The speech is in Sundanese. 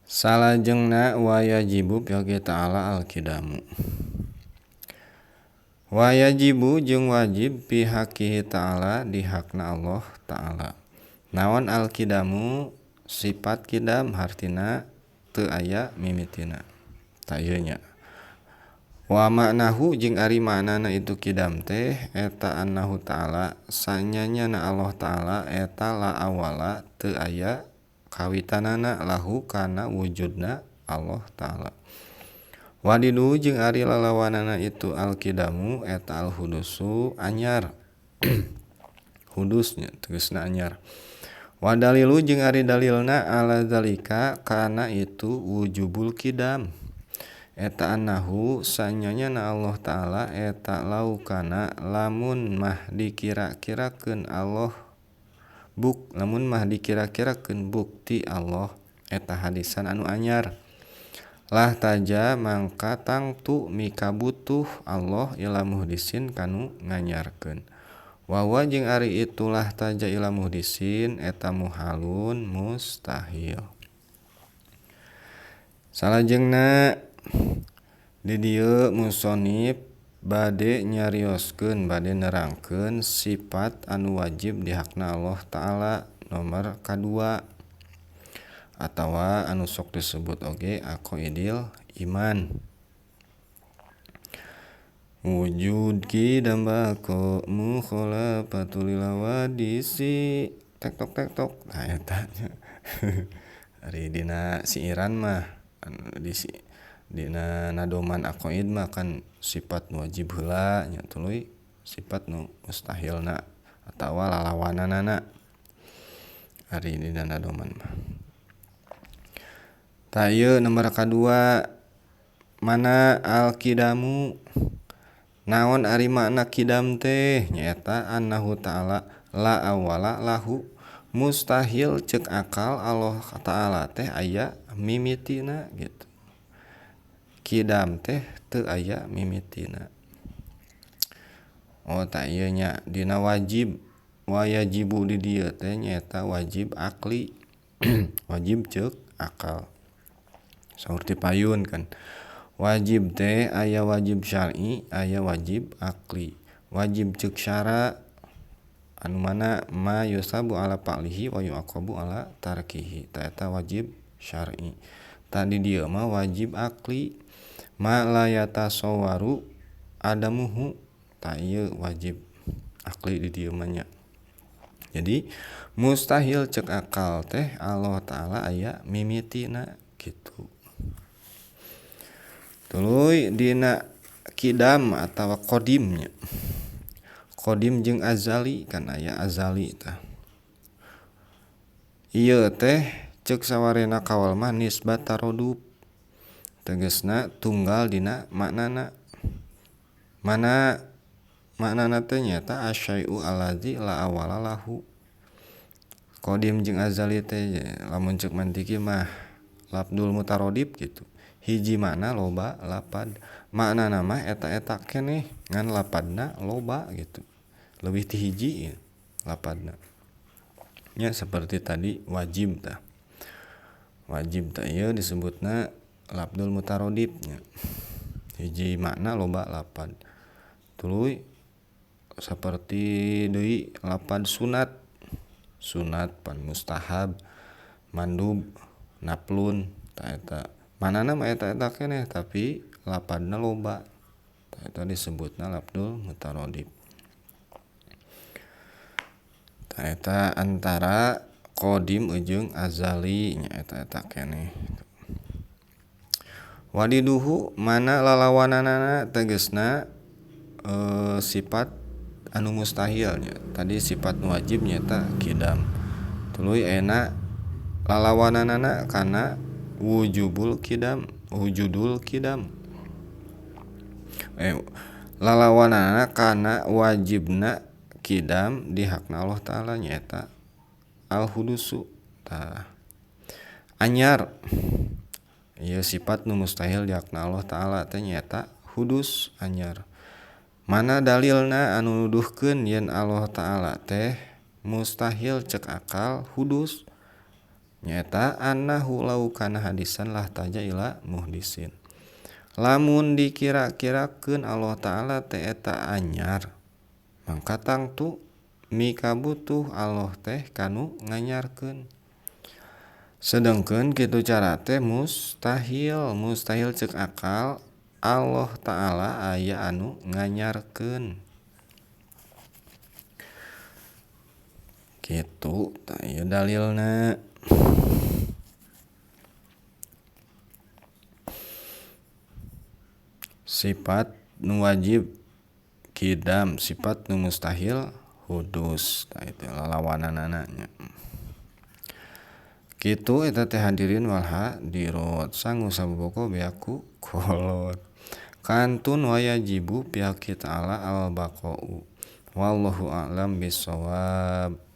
Salajengna wayajibu fi ta'ala al-kidamu. Wayajibu jeung wajib fi haqqihi ta'ala di hakna Allah ta'ala. Naon al-kidamu sifat kidam hartina teu aya mimitina. Ta ieu nya. Wa ma'nahu jeung ari maknana itu kidam teh eta annahu ta'ala sanyanyana Allah ta'ala eta la awala teu aya kawitanana lahu kana wujudna Allah ta'ala. Wadidu jeung ari lalawanana itu al-kidamu eta al-hudusu anyar. Hudusnya tegasna anyar. Wa dalilu jeung ari dalilna ala zalika kana itu wujubul kidam. Eta annahu sanyanyana Allah ta'ala eta laukana lamun mah dikira-kirakeun Allah buk lamun mah dikira-kirakeun bukti Allah eta hadisan anu anyar lah taja mangka tangtu mikabutuh Allah ila muhdisin kanu nganyarkeun wawa jeung ari itulah taja ila muhdisin eta muhalun mustahil. Salajengna di dieu musonif bade nyarioskeun bade nerangkeun sifat anu wajib di hakna Allah ta'ala nomor kadua atawa anu sok disebut oge aqaidil iman. Wujud kidam bako mukhalafatul lil hawadisi tektok tektok nah eta nya. Ari dina siiran mah di dina nadoman aqaid mah kan sifat nu wajib heula nya tuluy sifat nu mustahilna atawa lalawananana ari dina nadoman mah. Tah ieu nomor kadua mana al-kidamu naon ari makna kidam teh nyaeta annahu ta'ala la awala lahu mustahil ceuk akal Allah ta'ala teh aya mimitina gitu. Kidam teh teu aya mimitina. Oh ta ieu nya dina wajib wayajibu di dieu teh nyaeta wajib akli wajib ceuk akal. Saur ti payun kan. Wajib teh aya wajib syar'i aya wajib akli. Wajib ceuk syara anu mana ma yusabu ala fa'lihi wa yu'aqabu ala tarkihi. Ta eta wajib syar'i. Tadi dieu mah wajib akli ma la yatasawwaru adamuhu ta ieu wajib akli di dieu mah nya. Jadi mustahil ceuk akal teh Allah ta'ala aya mimitina kitu. Tuluy dina kidam atawa qadimnya. Qadim jeung azali kan aya azali tah. Ieu teh ceuk sawarena kawal mah nisbat tarodub. Tegasna tunggal dina maknana. Mana maknana teh nyaeta asyai'u allazi la awala lahu. Qadim jeung azali teh lamun ceuk mantiki mah labdul mutarodib gitu. Hiji makna loba lapad. Maknana mah eta-eta keneh ngan lapadna loba gitu. Leuwih ti hiji lapadna. Nya seperti tadi wajib tah. Wajib tah ieu disebutna labdul mutarodib nya. Hiji makna loba lapad. Tuluy seperti deui lapad sunat. Sunat pan mustahab, mandub, naflun tah eta. Manana mah eta-eta keneh tapi lapadna loba. Tah eta disebutna labdul mutarodib. Tah eta antara qadim jeung azali nya eta-eta keneh. Wadiduhu mana lalawananana tegasna sifat anu mustahil nya. Tadi sifat nu wajib nyaeta kidam. Tuluy ayeuna lalawananana kana wujubul kidam, wujudul kidam. Lalawanana kana wajibna kidam di hakna Allah ta'ala nyaeta al-hudusu. Tah anyar ieu sifat nu mustahil di hakna Allah ta'ala teh nyaeta hudus anyar. Mana dalilna anu nuduhkeun yen Allah ta'ala teh mustahil ceuk akal hudus Nyaeta annahu law kana hadisan lah taja ila muhdisin. Lamun dikira-kirakeun Allah Ta'ala teh eta anyar, mangka tangtu mikabutuh Allah teh kanu nganyarkeun. Sedengkeun kitu cara teh mustahil, mustahil ceuk akal Allah Ta'ala aya anu nganyarkeun. Kitu tah ieu dalilna. Sifat nu wajib kidam, sifat nu mustahil hudus. Tah itu lalawananana nya. Kitu eta teh hadirin wal hadirat, sangu saboboko beaku kolot. Kantun wayajibu pihak ta'ala al baqau. Wallahu a'lam bissawab.